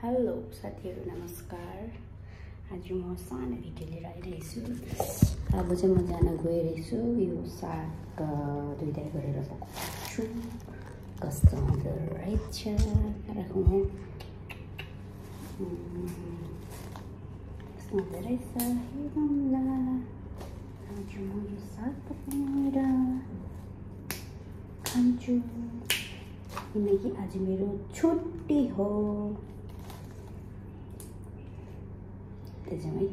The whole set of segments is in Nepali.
हेलो साथीहरु नमस्कार। आज म सानो भिडियो लिएर आइरहेछु। अब चाहिँ म जान गइरहेछु यो साग दुईटा गरेर पकाउँछु। कस्तो हुँदो रहेछ राखौँ हो। कस्तो हुँदो रहेछ हेरौँला। आज म यो साग पकाएर खान्छु किनकि आज मेरो छुट्टी हो। त्यसैले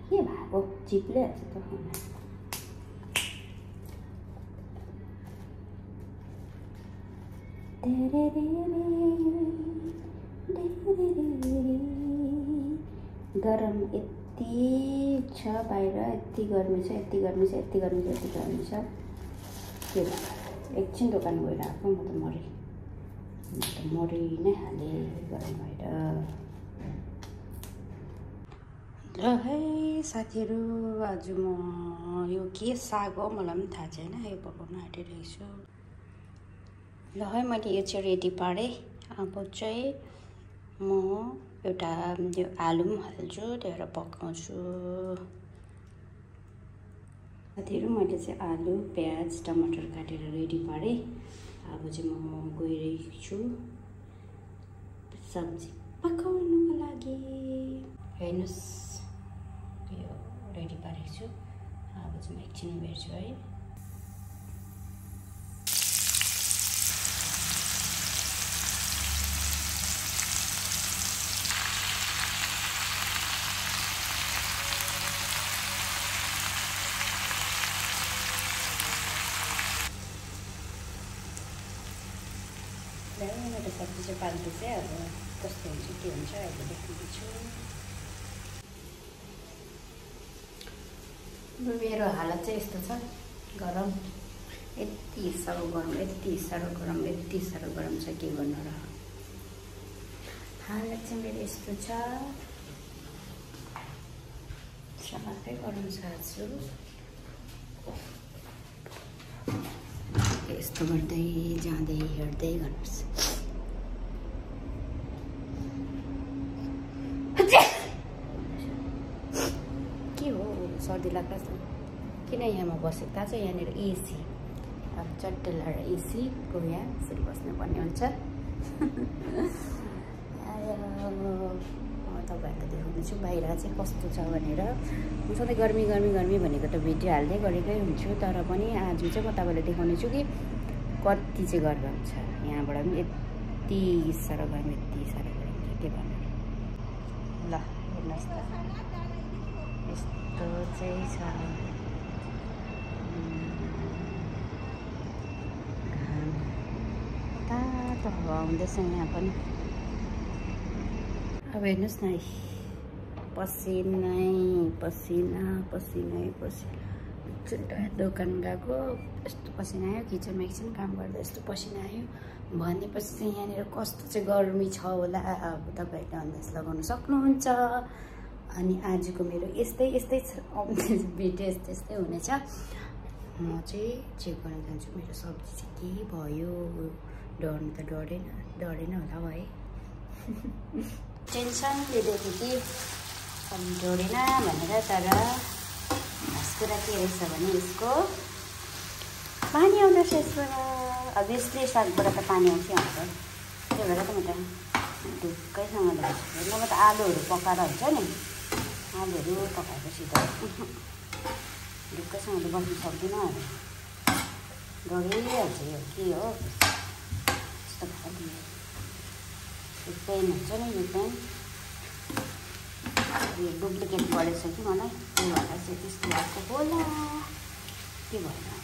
के भएको चिप्ले हाल्छ त खाना। गरम यति छ बाहिर, यति गर्मी छ, यति गर्मी छ, यति गर्मी छ, यति गर्मी छ। के भयो एकछिन दोकान गएर आएको म त मरि नै हाले गरम भएर। ल है साथीहरु, आज म यो के साग हो मलाई पनि थाहा छैन, यो पकाउन आँटिरहेको छु। ल है मैले यो चाहिँ रेडी पारेँ। अब चाहिँ म एउटा यो आलु पनि हाल्छु, त्यहाँबाट पकाउँछु। साथीहरु मैले चाहिँ आलु प्याज टमाटर काटेर रेडी पारेँ। अब चाहिँ म गइरहेको छु सब्जी पकाउनको लागि। हेर्नुस् यो रेडी पारेको छु। अब चाहिँ म एकछिन भेट्छु है। मेरो सब्जी चाहिँ पाल्छु चाहिँ अब कस्तो हुन्छ के हुन्छ अहिले देखाउँछु। मेरो हालत चाहिँ यस्तो छ, गरम यति साह्रो गरम, यति साह्रो गरम, यति साह्रो गरम छ, के गर्नु र। हालत चाहिँ मेरो यस्तो छ, साह्रै गरम छ आज। यस्तो गर्दै जाँदै हेर्दै गर्नुपर्छ। के हो सर्दी लाग्छ किन यहाँमा बसेको थाहा छ? यहाँनिर एसी, अब चट्टे लगाएर एसीको यहाँ यसरी बस्नुपर्ने हुन्छ। तपाईँहरूलाई देखाउने छु बाहिर चाहिँ कस्तो छ भनेर। म सधैँ गर्मी गर्मी गर्मी भनेको त भिडियो हाल्दै गरेकै हुन्छु, तर पनि आज चाहिँ म तपाईँलाई देखाउने छु कि कति चाहिँ गरम छ। यहाँबाट पनि यति साह्रो गर्मी, यति साह्रो गरम छ, के भन्नु। ल हेर्नुहोस् त यस्तो चाहिँ छ। तातो हावा आउँदैछ यहाँ पनि। अब हेर्नुहोस् न, पसिनै पसिना पसिनै पसिना। दोकान गएको यस्तो पसिना आयो, किचनमा एकछिन काम गर्दा यस्तो पसिना आयो भनेपछि चाहिँ यहाँनिर कस्तो चाहिँ गर्मी छ होला अब तपाईँहरूले अन्दाज लगाउन सक्नुहुन्छ। अनि आजको मेरो यस्तै भिडियो यस्तै हुनेछ। म चाहिँ चेक गर्न जान्छु मेरो सब्जी चाहिँ के भयो। डर्नु त डरेन होला है। टेन्सन लिँदै थिएँ कि डरेन भनेर, तर खास कुरा के रहेछ भने यसको पानी आउँदछ यसबाट। अब यसले सागबाट त पानी आउँछै आउँछ, त्यही भएर त म त ढुक्कैसँगले हेर्नु। म त आलुहरू पकाएर हुन्छ नि, आलुहरू पकाएपछि त ढुक्कैसँगले बस्नु सक्दिनँ। डरिहाल्छ यो के हो यस्तो खालको। यो पेन हुन्छ नि, यो पेन यो डुप्लिकेट परेछ कि मलाई, त्यो भएर चाहिँ त्यस्तो भएको होला। के भयो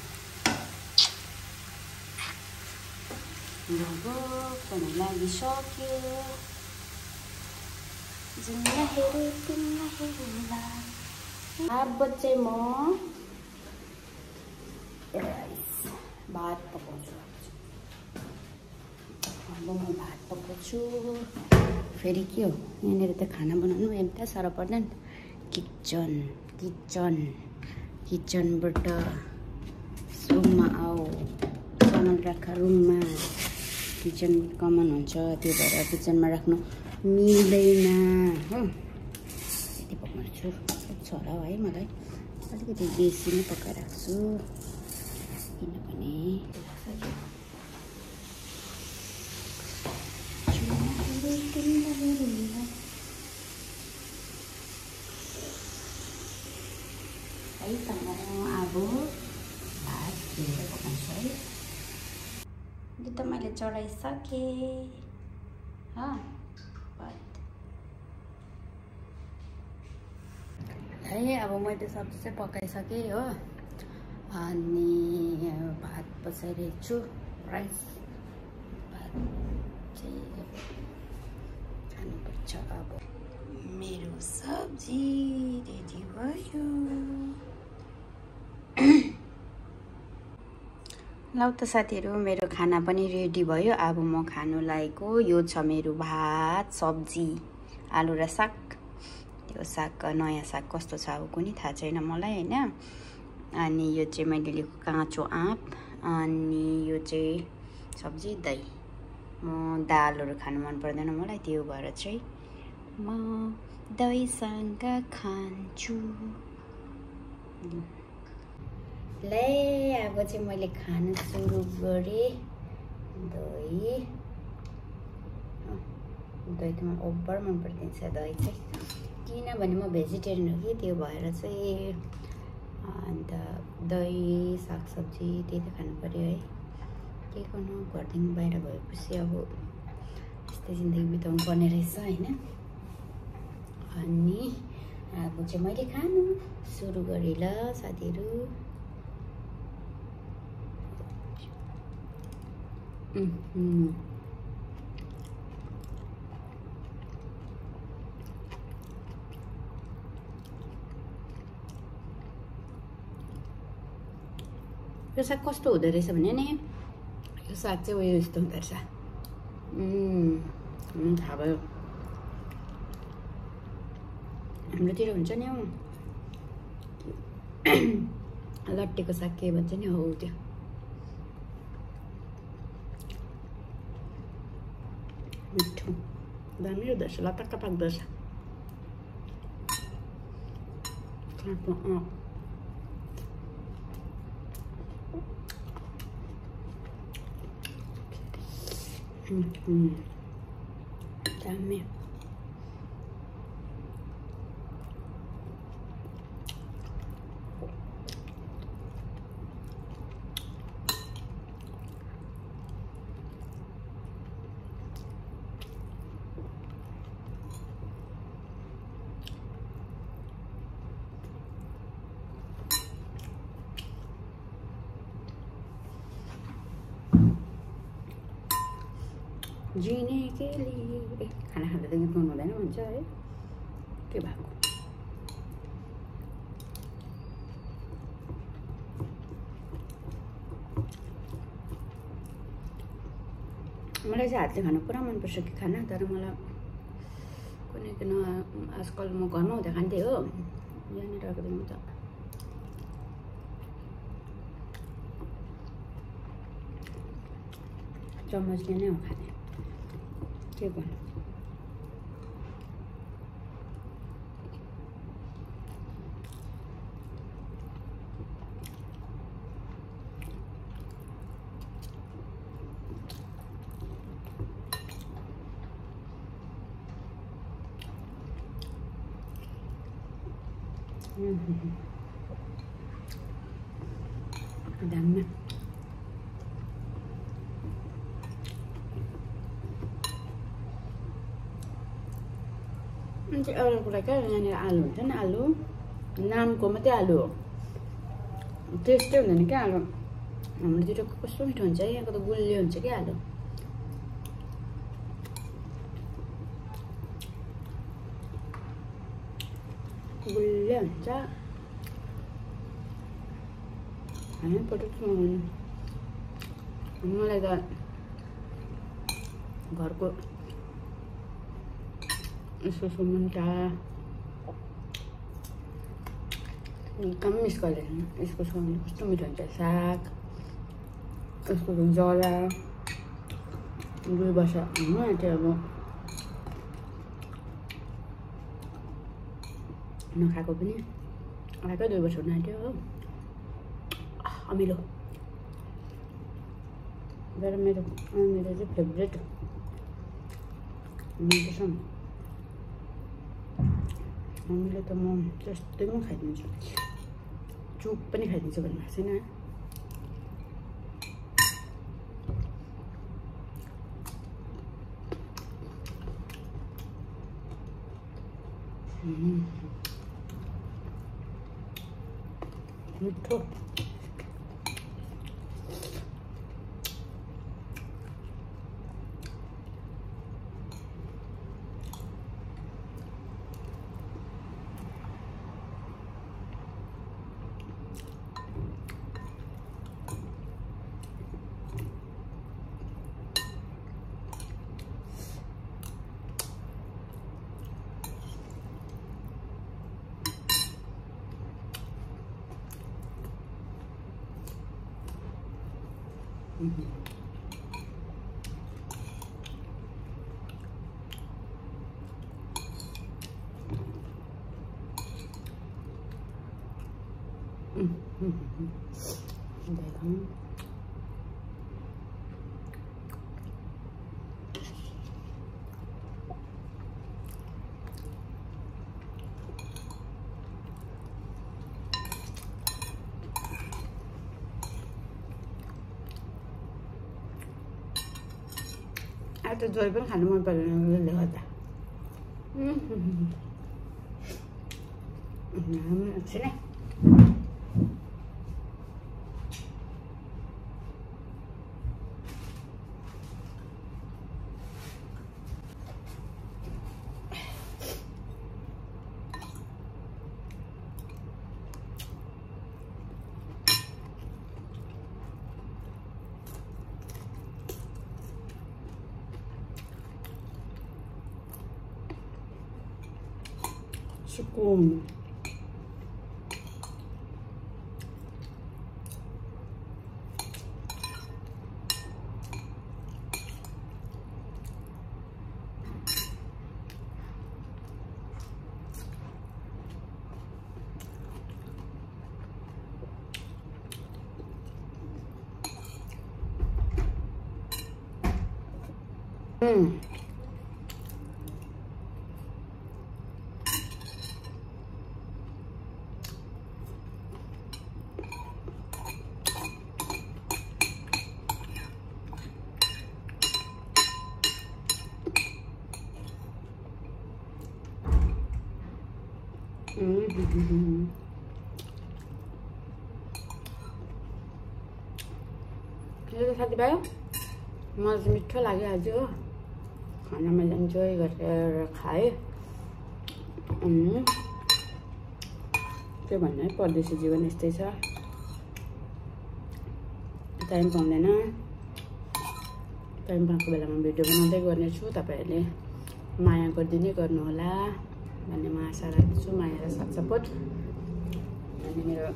पनि लागिसक्यो। अब चाहिँ म भात पकाउँछु। अब म भात पकाउँछु। फेरि के हो यहाँनिर त खाना बनाउनु एउटा साह्रो पर्दैन। किचनबाट रुममा आऊ, सामान राख रुममा। किचन कमन हुन्छ, त्यो भएर किचनमा राख्नु मिल्दैन हो। यति पकाउँछु छ होला है, मलाई अलिकति बेसी नै पकाइराख्छु किनभने है त म अब भात खिएर पकाउँछु है। यो त मैले चढाइसकेँ है। अब मैले सब्जी चाहिँ पकाइसकेँ हो, अनि भात बसाइरहेको छु। राइस भात चाहिँ खानुपर्छ। अब मेरो सब्जी रेडी भयो। लौ त साथीहरू, मेरो खाना पनि रेडी भयो। अब म खानु लागेको यो छ मेरो भात, सब्जी, आलु र साग। त्यो साग नयाँ साग कस्तो छ अब कुनै थाहा छैन मलाई हैन। अनि यो चाहिँ मैले लिएको काँचो आँप, अनि यो चाहिँ सब्जी दही। म दालहरू खानु मन पर्दैन मलाई, त्यो भएर चाहिँ म दहीसँग खान्छु। ले अब चाहिँ मैले खान सुरु गरेँ। दही त मलाई ओभर मन पर्दिन्छ दही चाहिँ, किनभने म भेजिटेरियन हो कि, त्यो भएर चाहिँ। अन्त दही सागसब्जी त्यही त खानु पर्यो है, के गर्नु, घरदेखि बाहिर भएपछि अब यस्तै जिन्दगी बिताउनु पर्ने रहेछ होइन। अनि अब चाहिँ मैले खानु सुरु गरेँ ल साथीहरू। यो साग कस्तो हुँदो रहेछ भने नि, यो साग चाहिँ उयो यस्तो हुँदो रहेछ। थाहा भयो, हाम्रोतिर हुन्छ नि हौ लट्टेको साग के भन्छ नि, हो त्यो। मिठो दामी हुँदो रहेछ, लटक्क पाक्दो रहेछ। दामी। जीने के लिए खाना खाँदा त गीत गाउनु हुँदैन भन्छ है, के भएको। मलाई चाहिँ हातले खानु पुरा मनपर्छ कि खाना, तर मलाई कुनै किन आजकल म घरमा हुँदा खान्थेँ हो, यहाँनिर आएकोदेखि त चम्मचले नै हो खाने, के गर्नु। दामी। एउटा कुरा क्या, यहाँनिर आलु हुन्छ नि, आलु नामको मात्रै आलु हो, टेस्टै हुँदैन क्या आलु। हाम्रोतिर कस्तो मिठो हुन्छ है, यहाँको त गुलियो हुन्छ क्या आलु। गुलियो हुन्छ। हामी पटक मलाई त घरको यसो मुन्टा एकदम मिस गर्दैन। यसको सुगन्ध कस्तो मिठो हुन्छ, साग यसको जरा 2 वर्ष हुनु आँट्यो अब नखाएको पनि आएकै 2 वर्ष हुनु आँट्यो हो अमिलो तर मेरो चाहिँ फेभरेट मिठो मम्मीले त म त्यस्तै पनि खाइदिन्छु चुप पनि खाइदिन्छु भन्नु भएको छैन मिठो आज त जोइ पनि खानु मन पर्दैन उसले गर्दा एकछिन सुकुम साथीभाइ मलाई चाहिँ मिठो लाग्यो आज हो खाना मैले इन्जोय गरेर खाएँ के भन्नु है परदेशी जीवन यस्तै छ टाइम पाउँदैन टाइम पाएको बेलामा भिडियो बनाउँदै गर्नेछु तपाईहरुले माया गरिदिने गर्नुहोला भन्ने म आशा राख्छु माया र साथ सपोर्ट अनि मेरो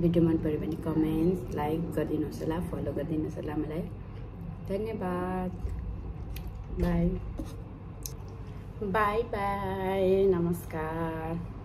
भिडियो मन पर्यो भने कमेन्ट लाइक गरिदिनुहोस् होला फलो गरिदिनुहोस् होला मलाई धन्यवाद बाय बाय बाय नमस्कार।